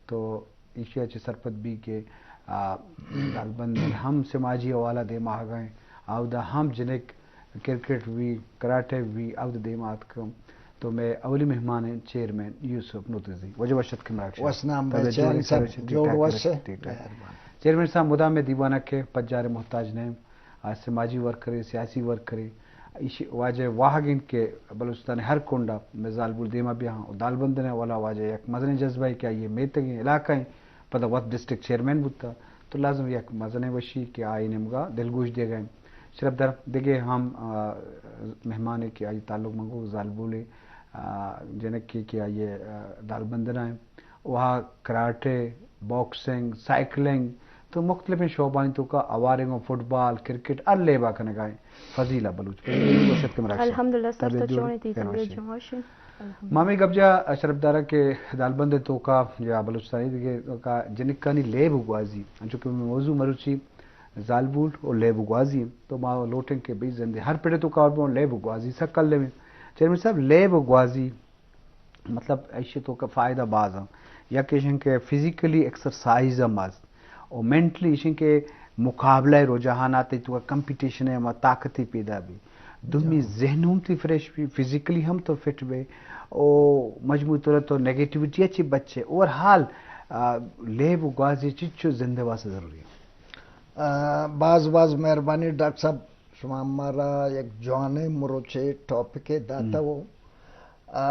تو ایشی ءَ چہ سرپد بی کہ آ، زالبند ہم سماجی حوالہ دیما آگا ہیں، آودا ہم جنک کرکٹ بھی، کراٹے بھی، آودا دیما آتکم۔ تو مئے اولی مہمان ہیں چیئرمین یوسف نوتزی۔ واجہ وش اتکے مراگش۔ وش نام بہ چیئرمین صاحب، جوڑ وش۔ ٹھیک ٹھاک۔ چیئرمین صاحب، مدام مئے دیوانک ءِ پجار ءِ محتاج نہ ایں۔ آ سماجی ورکرے، سیاسی ورکرے، ایشی واجہ واہگ انت کہ بلوچستان ءِ ہر کنڈ ءَ مئے زالبول دیما بیاہاں و دالبندن ءِ ولا واجہ یک مزنیں جذبہ ءِ کہ آئی ءِ میتگیں علاقہ ایں، پدا وت ڈسٹرکٹ چیئرمین بوتا، تو لازم یک مزنیں وشی کہ آئی نیمگا دلگوش دیگا ایں۔ شرفدار دگہ ہم، آ، مہمانے کہ آئی تعلق منگو زالبولے، آ، جنکے کہ آئی ءِ، آ، دالبندنا ایں۔ وہا کراٹے، باکسنگ، سائیکلنگ، تو مختلفیں شعبانی توکا، اواریں گوں فٹبال، کرکٹ، ہر لیبا کنگا ایں۔ فضیلہ بلوچ۔ فضیلہ، وش اتکے مراگش۔ الحمدللہ سر، تو چون ئے؟ تئی طبیعت جوڑ ئے؟ جوان شی؟ الحمدللہ۔ ما ہمے گپ جا شرفدارا کہ دالبند ءِ توکا یا بلوچستانی دگہ توکا جنکانی لیب و گوازی، انچو کہ موضوع مروچی زالبول و لیب و گوازی انت، تو ما لوٹیں کہ بھئی زندے ہر پڑے توکا اور بون لیب و گوازی سک کلمیں۔ چیئرمین صاحب، لیب و گوازی مطلب ایشی توکا فائدہ باز ہیں۔ یک ایشن کہ فزیکلی ایکسرسائز ہم است، اور مینٹلی ایشن کہ مقابلہ رجحانات توکا کمپٹیشن ہے، ہما طاقت پیدا بی۔ دومی ذہن ہم تی فریش بی، فزیکلی ہم تو فٹ بے، او مجموعی طور تو نیگیٹیویٹی اچھی بچے۔ اوور حال، آ، لیب و گوازی چچو زندہ واسطہ ضروری ہے؟ آ، باز باز مہربانی ڈاکٹر صاحب، شما مارا یک جوانیں مروچے ٹاپکے داتا ہو۔ آ،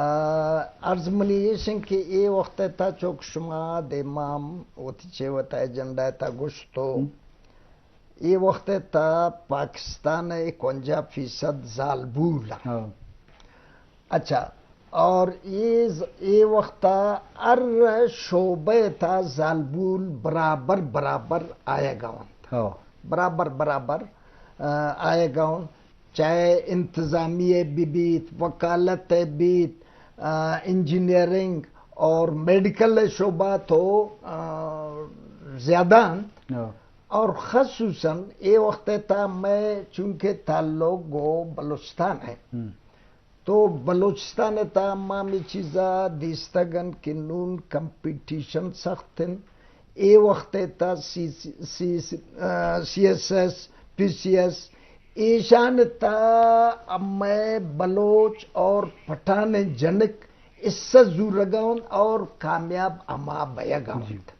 عرض منی ایش انت کہ اے وقت ءِ تھا چوک شما دیما ہم وتی چے وتا ایجنڈا ءِ تھا گوشتو، اے وقت ءِ تھا پاکستان ءِ اکونجا فیصد زالبول انت۔ اچھا، اور اے ز-، اے وقت ءَ ہر شعبہ ءِ تھا زالبول برابر برابر آیگا انت۔ برابر برابر، آ، آیگا انت۔ چاہے انتظامیہ بہ بیت، وکالت ءِ بیت، آ، انجینئرنگ اور میڈیکل ءِ شعبہ تو، آ، زیادہ انت۔ اور خصوصاً اے وقت ءِ تھا مئے چونکہ تعلق گو بلوچستان ہے، تو بلوچستان ءِ تھا ما ہمے چیزا دیستگ انت کہ نون کمپٹیشن سخت انت۔ اے وقت ءِ تھا سی، سی، سی، آ، سی ایس ایس، پی سی ایس، ایشان ءِ تھا مئے بلوچ اور پٹھان جنک حصہ زورگا انت اور کامیاب ہما بیگا انت۔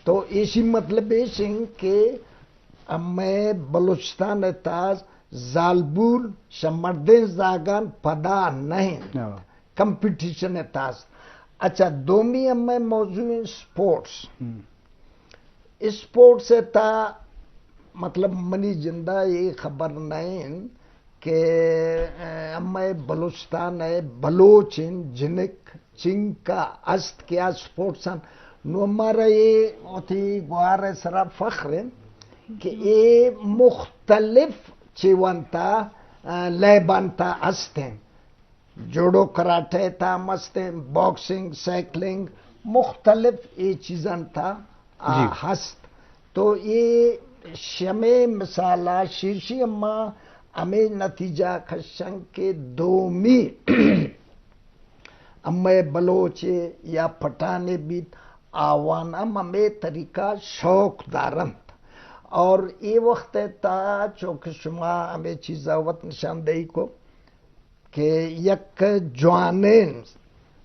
تو ایشی مطلب ایش انت کہ ہمے بلوچستان ءِ تھا زالبول شہ مردیں زاگان پدا نہ انت۔ کمپٹیشن ءِ تھا است۔ اچھا، دومی ہمے موضوع انت سپورٹس۔ سپورٹس ءِ تھا مطلب منی جندا اے خبر نہ انت کہ، اے، ہمے بلوچستان ءِ بلوچ انت، جنک چنکا است کہ آ سپورٹس انت۔ نو مارا اے وتی گوار ءِ سرا فخر انت کہ اے مختلف چیوان تھا، اے، لیبان تھا است انت۔ جوڈو کراٹے تھا ہم است انت، باکسنگ، سائیکلنگ، مختلف اے چیزان تھا آ ہست۔ تو اے شمے مثالا شیشی اما ہمے نتیجہ کشن کہ دومی ہمے بلوچے یا پٹھانے بیت، آوان ہم ہمے طریقہ شوق دارنت۔ اور اے وقت تھا چونکہ شما ہمے چیزا وت نشاندہی کو، کہ یک جوانیں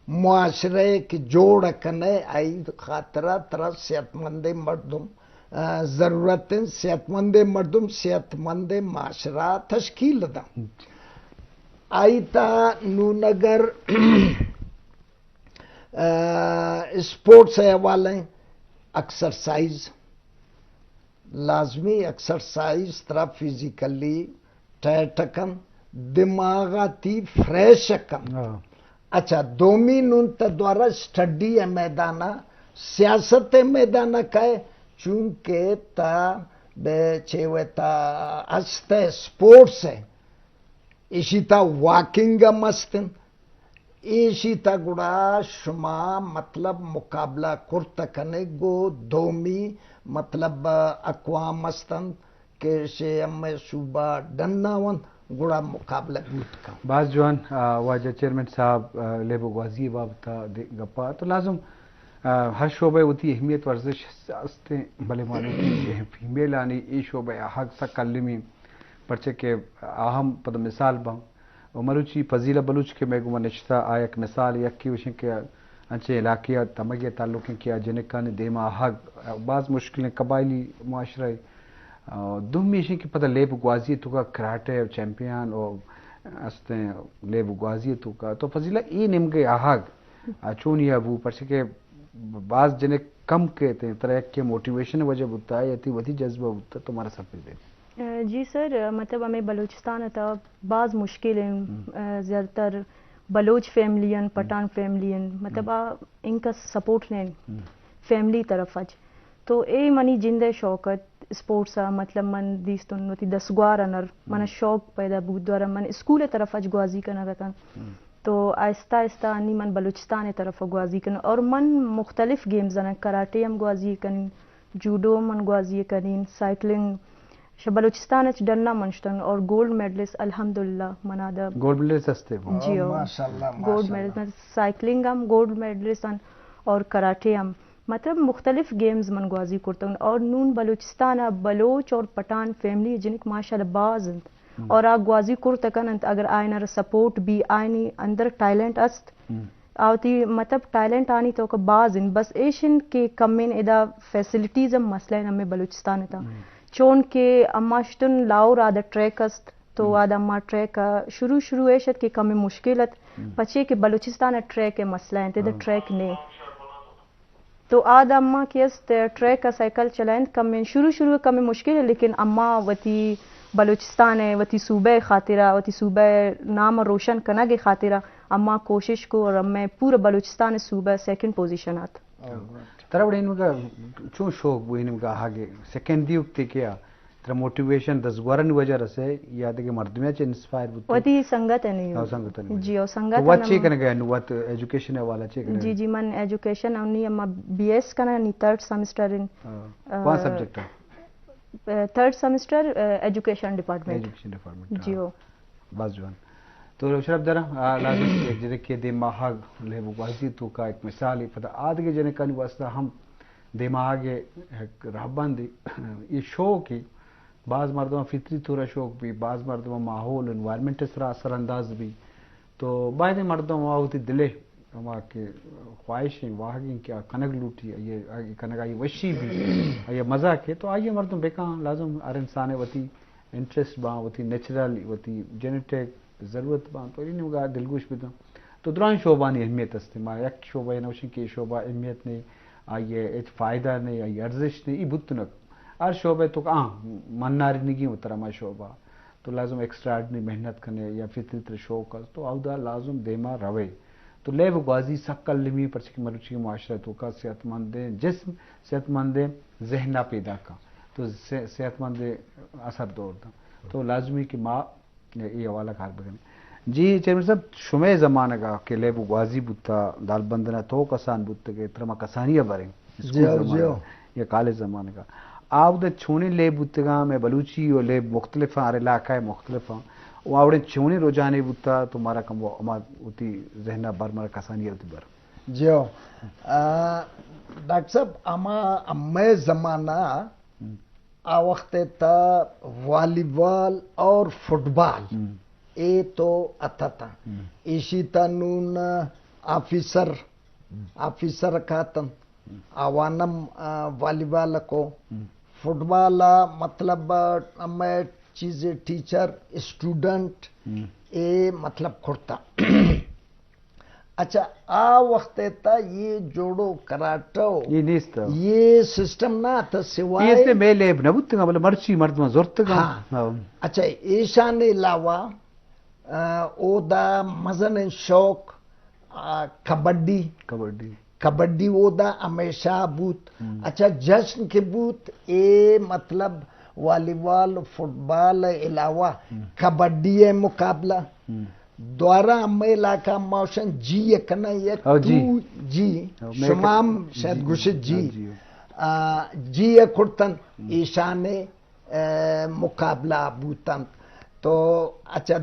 معاشرہ کہ جوڑ کنے، آئی خاطرہ ترا صحت مندیں مردم، آ، ضرورت انت۔ صحت مندیں مردم صحت مندیں معاشرہ تشکیل دن۔ آئی تا نون اگر، آ، اسپورٹس حوالے، ایکسرسائز، لازمی ایکسرسائز ترا فزیکلی ٹائٹ کن، دماغ تی فریش کن۔ اچھا، دومی نون تا دوارا اسٹڈی ءِ میدانا، سیاست ءِ میدانا کئے، چونکہ تا بہ چے وتا است اسپورٹس ءِ، ایشی تا واکنگ ہم است انت۔ ایشی تا گڑا شما مطلب مقابلہ کرت کنے گو دومی مطلب اقوام است انت کہ شے ہمے صوبہ ڈنا ونت گڑا مقابلہ بوت کن۔ باز جوان، آ، واجہ چیئرمین صاحب، آ، لیب و گوازی بابت دے گپا تو لازم آ، ہر شعبہ ء وتی اہمیت ورزش است انت، بلے ما لوٹیں کہ فیمیلانی اے شعبہ ء آہگ سک المی، پرچہ کہ آ ہم پد مثال باں۔ و مروچی فضیلہ بلوچ کہ مئے گوما نشتہ، آ یک مثال، یکے وشیں کہ انچیں علاقے ء تمگے تعلق انت کہ آ جنکانی دیما آہگ باز مشکل انت، قبائلی معاشرہ ء۔ آ، دومی ایشیں کہ پدا لیب گوازی توکا کراٹے و چیمپئن و استیں لیب گوازی توکا۔ تو فضیلہ اے نیمگے آہگ آ، چونیا بو، پرچہ کہ باز جنک کم کیت انت، ترا یکے موٹیویشن وجہ بوتا یا تئی وتی جذبہ بوتا، تو مارا سرپد دے۔ اے، جی سر، مطلب ہمیں بلوچستان ء تھا باز مشکل ہیں، اے، زیادہ تر بلوچ فیملی ہیں، پٹھان فیملی ہیں، مطلب آ ان کا سپورٹ نہیں فیملی طرف اچ۔ تو اے منی جند ء شوق ات اسپورٹس ء، مطلب من دیستون وتی دسگوار انر من شوق پیدا بود، دوارا من اسکول ء طرف اچ گوازی کنگ اتن۔ تو آہستہ آہستہ آنی من بلوچستان ء طرف ء گوازی کناں اور من مختلف گیمز آں، کراٹے ہم گوازی کنیں، جوڈو ہم من گوازی کنیں، سائیکلنگ، شہ بلوچستان اچ ڈنا من شتن اور گولڈ میڈلسٹ الحمدللہ من آ دا۔ گولڈ میڈلسٹ ہستے وہ؟ جی ہو۔ ماشاءاللہ، گولڈ ماشاءاللہ۔ میڈلسٹ، سائیکلنگ ہم گولڈ میڈلسٹ آں اور کراٹے ہم، مطلب مختلف گیمز من گوازی کرتن اور نون بلوچستان ء بلوچ اور پٹھان فیملی جنک ماشاءاللہ باز انت۔ اور آ گوازی کرت کن انت، اگر آئینر سپورٹ بی، آئینی اندر ٹیلنٹ است۔ آ وتی مطلب ٹیلنٹ آنی توکا باز انت، بس ایش انت کہ کمین ادا فیسلٹیز ہم مسئلہ انت ہمیں بلوچستان تا۔ چون کہ اما شتن لاہور آدا ٹریک است، تو آدا اما ٹریک آ شروع شروع ایش ات کہ کمیں مشکل ات، پچے کہ بلوچستان ٹریک ء مسئلہ انت، ادا ٹریک نے۔ تو آ دما کہ است ٹریک ء سائیکل چلائینت کمیں شروع شروع ء کمیں مشکل ء، لیکن اما وتی بلوچستان ء وتی صوبہ ء خاطرا، وتی صوبہ ء نام ء روشن کنگ ء خاطرا اما کوشش کو اور ہمیں پورا بلوچستان ء صوبہ سیکنڈ پوزیشن آت۔ ترا وڑے انگا چون شوق بو انگا آگے سیکنڈ دیوک تے کیا؟ ترا موٹیویشن دزگورانی وجہ رسے یا دگہ مردمے چے انسپائر بوتے؟ وتی سنگت ء نہیں۔ او سنگت ء نہیں۔ جی، او سنگت تو وت ء چے نم- کنگا ہے؟ نو وت ایجوکیشن ء حوالہ چے کنگا؟ جی، جی، من ایجوکیشن انی اما بی ایس کناں، نی تھرڈ سیمسٹر ان۔ ہاں۔ آ، کون سبجیکٹ ہے؟ آ، تھرڈ سیمسٹر، آ، ایجوکیشن ڈپارٹمنٹ۔ ایجوکیشن ڈپارٹمنٹ، جی ہاں۔ ہو۔ باز جوان۔ تو شرف دارا، آ، لازم کہ جنکے دے ماہاگ لیب و گوازی تو کا ایک مثال ہے، پتہ آدگے جنکانی واسطہ ہم دیما آگے یک رہبند، یہ شوق ہے۔ باز مردم فطری طور شوق بھی، باز مردم ماحول، انوائرمنٹ سرا اثر انداز بھی۔ تو باید مردم آ وتی دلے ہما کہ خواہش ہیں، واہگ ہیں کہ آ کنگ لوٹی، یہ کنگ آئی وشی بھی، یہ مزہ کے، تو آئیے مردم بکاں، لازم ہر انسان وتی انٹرسٹ باں، وتی نیچرل، وتی جینیٹک ضرورت باں، تو انہیں مگا دلگوش بداں۔ تو درائیں شعبانی اہمیت است۔ ما یک شعبہ نوشیں کہ شعبہ اہمیت نہیں، آئیے ہچ فائدہ نہیں، آئی ارزش نہیں، ای بوت نہ۔ ہر شعبہ تو آں منارینگی و ترا ما شعبہ تو لازم ایکسٹرا آرڈنری محنت کنے یا فطری تر شوق است تو اودا لازم دیما روے۔ تو لیب گوازی سک المی، پرچہ کہ مروچی معاشرہ تو کا صحت مند جسم، صحت مند ذہن پیدا کا، تو صح-، صحت مند اثر دور دا۔ تو لازمی کہ ما اے حوالہ کار بکنیں۔ جی چیئرمین صاحب، شمئے زمانگا کہ لیب و گوازی بوتا، دالبندنا تو کسان بوتگے، ترا ما کسانی ء بریں، اسکول جی ہو، جی زمانگا ہو۔ یا کالج زمانگا۔ آودا چونیں لیب بوتگاں، مئے بلوچی و لیب مختلف ہیں، ہر علاقہ مختلف ہیں۔ و آوڑیں چونیں رجحانے بوتا، تو مارا کم و ہما وتی ذہن بر، مارا کسانی وتی بر۔ جی ہو۔ آ، ڈاکٹر صاحب، ہما ہمے زمانہ آ وخت تا والی بال اور فٹ بال اے تو اتتا۔ ایشی تا نون آفیسر، آفیسر کاتن، آوانم، آ، والی بال کو، فٹ بال، آ، مطلب، آ، ہمے چیز ٹیچر، اسٹوڈنٹ، اے مطلب کرتا۔ اچھا، آ وخت تا یہ جوڈو کراٹو، یہ نیست۔ یہ سسٹم نہ تھا سوائے یہ اس نے میں لیب نہ بوتگا، بلے مرچی مردم زورتگا۔ ہاں۔ ہاں۔ اچھا، ایشان علاوہ، آ، اودا مزن شوق، آ، کبڈی۔ کبڈی۔ کبڈی اودا ہمیشہ بوت۔ اچھا، جشن کے بوت، اے مطلب والی بال، فٹ بال علاوہ کبڈی ہے مقابلہ۔ دوارا ہمے علاقہ موشن جی ء کناں یک او جی۔ تو جی، او میں شما ہم شاید گوشت جی۔ او جی۔ آ، جی ء کرتن ایشانے، آ، مقابلہ بوتن۔ تو اچھا،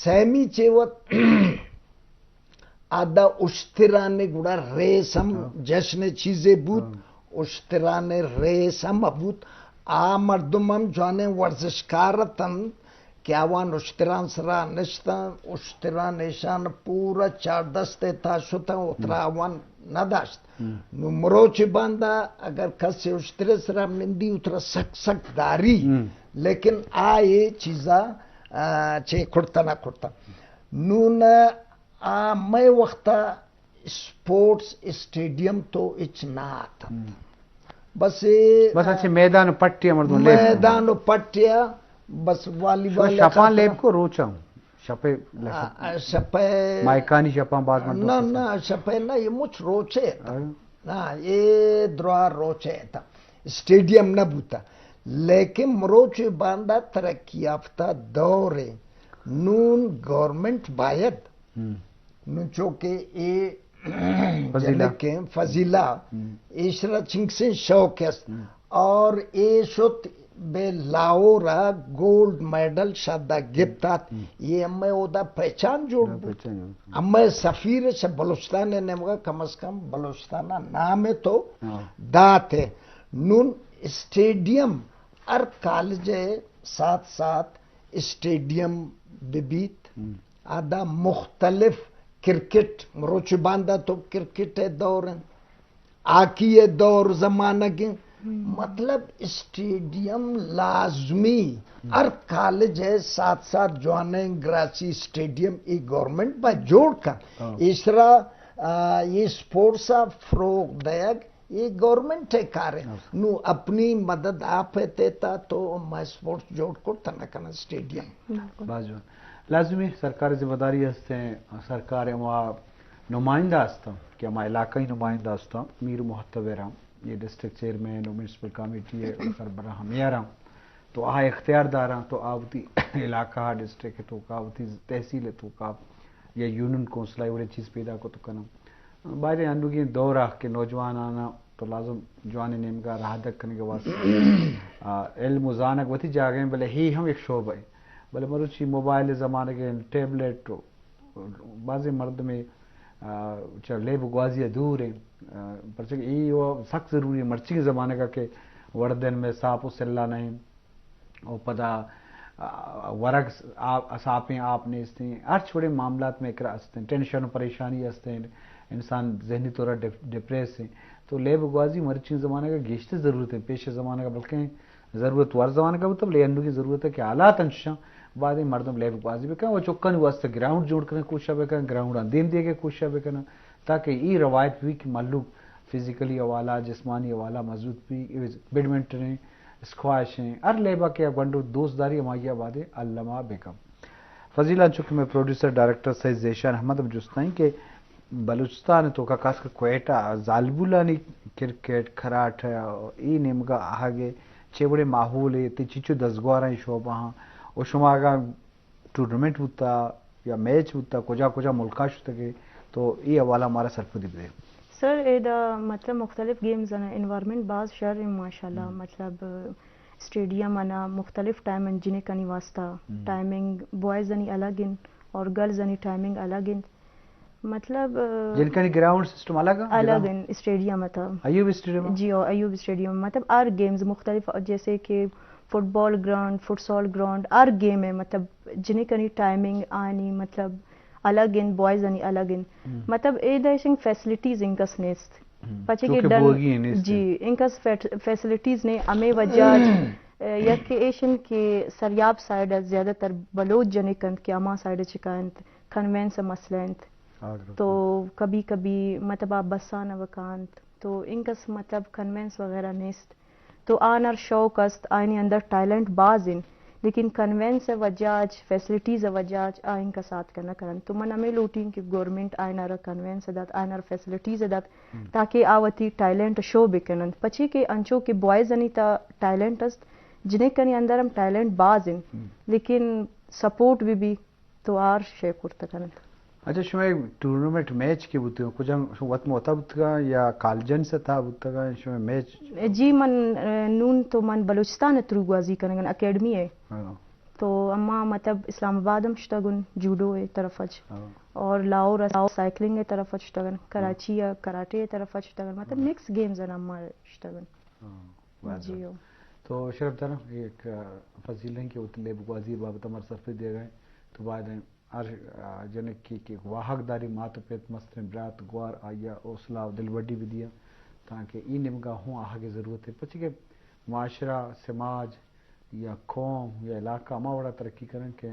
سیمی چے وت ادا اشترانے گڑا ریس ہم ہاں۔ جشن چیزے بوت، ہاں۔ اشترانے ریس ہم بوت۔ آ مردم ہم جوانیں ورزشکار اتن کہ آوان اشتران سرا نشتن، اشتران ایشان پورا چار دست تا شتن، اترا آوان نداشت۔ ہم۔ نو مروچی باندا اگر کسی اشترے سرا نندی، اترا سک سک داری، ہم۔ لیکن آ اے چیزا، آ، چے کرتا نہ کرتا۔ نون آ مئے وقتا اسپورٹس اسٹیڈیم تو اچ نہ آتنت۔ ہم۔ بس اے، بس اچھے میدان و پٹیا مردم لیب۔ میدان و پٹیا، بس والی شو بال شپان خاطر۔ لیب کو روچاں۔ شپے لسک۔ آ، آ، شپے۔ مائکانی شپاں باز مردم نہ، کسا۔ نہ، شپے نہ، یہ مچ روچے تا۔ ہاں۔ نہ، یہ درا روچے تا۔ اسٹیڈیم نہ بوتا۔ لیکن مروچی باندا ترقی یافتہ دور ہے۔ نون گورنمنٹ باید ہم۔ نوں چو کہ اے فضیلہ۔ جنکیں فضیلہ، ہم۔ ایشرا چنکسیں شوق است۔ ہم۔ اور اے شت بے لاہور گولڈ میڈل شدا گپتات۔ ہم۔ یہ ہمیں اودا پہچان جوڑ ہاں، بوت۔ پہچان جوڑ بوت۔ ہمیں سفیر سے بلوچستان نیمگا کم از کم بلوچستان نام تو ہاں۔ دات ہے۔ نون اسٹیڈیم ہر کالج ساتھ ساتھ اسٹیڈیم ببیت۔ ہم۔ ادا مختلف کرکٹ، مروچی باندا تو کرکٹ ء دور انت، ہاکی ء دور زمانگ انت۔ ہم۔ مطلب اسٹیڈیم لازمی، ہم۔ ہر کالج ء ساتھ ساتھ جوانیں گراسی اسٹیڈیم ای گورنمنٹ با جوڑ کن۔ ہاں۔ ایسرا، آ، یہ اسپورٹس ء فروغ دیگ یہ گورنمنٹ ء کار ہے۔ ہاں۔ نو اپنی مدد آپ ء تیتا تو ما اسپورٹس جوڑ کرتا نہ کنا اسٹیڈیم۔ بالکل۔ باز جوان۔ لازمی سرکار ء ذمہ داری ہستیں، سرکار ء ہما نمائندہ ہستاں کہ ہما علاقائی نمائندہ ہستاں، میر محتبر ہم، یہ ڈسٹرکٹ چیئرمین و میونسپل کمیٹی ء سربراہ ہم یاراں، تو آ اختیار داراں تو آ وتی علاقہ ء ڈسٹرکٹ ء توکا وتی تحصیل ء توکا یا یونین کونسل ء وڑیں چیز پیدا کت کناں۔ باید انوگیں دور ء کہ نوجواناناں تو لازم جوانیں نیمگا راہ دگ کنگ ء واسطہ، آ، علم و زانگ وتی جاگہ ہیں، بلے ہی ہم یک شعبہ ہے۔ بلے مروچی موبائل زمانگ ہیں، ٹیبلٹ و بازیں مردمے، آ، چہ لیب گوازی ء دور ہیں، آ، پرچہ کہ ای و سک ضروری ہے مرچی زمانگ ء کہ وردن میں ساپ و سلہ نہیں۔ و پدا، آ، ورگ س-، آ، ساپیں آپ نیستیں، ہرچ وڑیں معاملات میں کرا ہستیں، ٹینشن و پریشانی ہستیں، انسان ذہنی طور ڈپ-، ڈپریس ہیں۔ تو لیب گوازی مرچی زمانگ ء گیشتر ضرورت ہے، پیش زمانگ ء بلکیں ضرورت ور زمانگ ء بوتہ، بلے انوگیں ضرورت ہے کہ حالات انچشاں بعد مردم لیب گوازی بکن و چکانی واسطہ گراؤنڈ جوڑ کنگ کوشش بکن، گراؤنڈ دیم دیگ کوشش بکن تاکہ ای روایت بھی کہ مہلوک فزیکلی حوالہ، جسمانی حوالہ مضبوط بھی، بیڈمنٹن ہیں، اسکواش ہیں، ہر لیبا کہ گونڈو دوست داری ہمائی آباد الما بیکم۔ فضیلہ، انچو کہ میں پروڈیوسر ڈائریکٹر سید ذیشان احمد ہم جستائیں کہ بلوچستان تو کا خاص کر کوئٹہ زالبولانی کرکٹ، کراٹ، ای نیمگا آہگے چے وڑے ماحول ہے، تی چیچو دزگواراں شعبہ ہاں، و شما اگا ٹورنمنٹ بوتا یا میچ بوتا، کجا کجا ملکا شتگے، تو ای حوالہ مارا سرپدی بدے۔ سر، ایدا مطلب مختلف گیمز انا انوائرمنٹ باز شر ہیں ماشاءاللہ۔ ہم۔ مطلب اسٹیڈیم انا مختلف ٹائم ان جنکانی واسطہ، ہم۔ ٹائمنگ بوائز انی الگ ان اور گرلز انی ٹائمنگ الگ ان۔ مطلب، آ، جنکانی گراؤنڈ سسٹم الگ ہیں؟ الگ ہیں، اسٹیڈیم اتھا۔ ایوب اسٹیڈیم؟ جی، او، ایوب اسٹیڈیم۔ مطلب ہر گیمز مختلف، جیسے کہ فٹ بال گراؤنڈ، فٹ سال گراؤنڈ، ہر گیم ہے، مطلب جنکانی ٹائمنگ آنی، مطلب الگ ہیں، بوائز آنی الگ ہیں۔ ہم۔ مطلب اے دیشنگ فیسلٹیز انکس نیست۔ ہم۔ پچے کہ چونکہ ڈن-، بوگی ہیں، نیست۔ جی، انکس فیٹ-، فیسلٹیز نے ہمیں وجہ، اے، یک ایشن کہ سریاب سائیڈ زیادہ تر بلوچ جنک انت کہ ہما سائیڈ چکا انت، کنوینس مسئلہ انت۔ آ، تو کبھی کبھی مطلب آپ بساں نہ وکانت، تو انکس مطلب کنوینس وغیرہ نیست۔ تو آنر شوق است، آئینی اندر ٹیلنٹ باز انت، لیکن کنوینس وجہ اچ، فیسلٹیز وجہ اچ آ انکس آتکہ نہ کننت۔ تو من ہمیں لوٹیں کہ گورنمنٹ آئینر کنوینس دات، آئینر فیسلٹیز دات، ہم۔ تاکہ آ وتی ٹیلنٹ شو بکننت۔ پچی کہ انچو کہ بوائز انی تا ٹیلنٹ است، جنکانی اندر ہم ٹیلنٹ باز انت، ہم۔ لیکن سپورٹ بھی بھی تو آر شے کرت کننت۔ اچھا، شما ٹورنامنٹ میچ کہ بوتگاں، کجا شما وت موتا بوتگاں یا کالجن سطح بوتگاں شما میچ؟ جی، من، اه، نون تو من بلوچستان ترو گوازی کنگن اکیڈمی ہے۔ ہاں۔ تو اما مطلب اسلام آباد ہم شتگن جوڈو ءِ طرف اچ، اور لاہور ءَ سائیکلنگ ءِ طرف اچ شتگن، کراچی ءَ کراٹے ءِ طرف اچ شتگن، مطلب مکس گیمز انا اما شتگن۔ جی ہو۔ تو شرف دارم ایک فضیلیں کہ اتلے بگوازی بابت ہمار سرپد دیگا ہے۔ تو باید ہر جنک کی کہ واہگ داری، مات و پت، مستریں برات گوار، آیا حوصلہ و دلبڈی بدیا، تاکہ ای نیمگا ہوں آہگ ضرورت ہے، پچے کہ معاشرہ، سماج یا قوم یا علاقہ ہما وڑا ترقی کرن کہ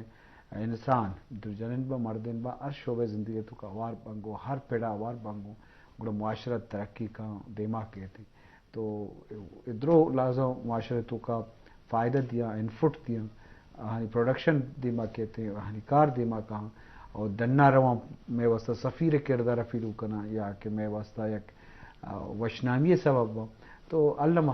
انسان، دو جنین با مردین با، ہر شعبہ زندگی تو کا وار بنگو، ہر پڑا وار بنگو، گڑا معاشرہ ترقی کا دیما کیتے۔ تو ادرو لازم معاشرے تو کا فائدہ دیا، انفٹ دیا، آہانی پروڈکشن دیما کیتے، آہانی کار دیما کہاں، اور ڈنا رواں میں واسطہ سفیر کردار فیلو کنا یا کہ میں واسطہ یک وشنامی سبب با۔ تو علامہ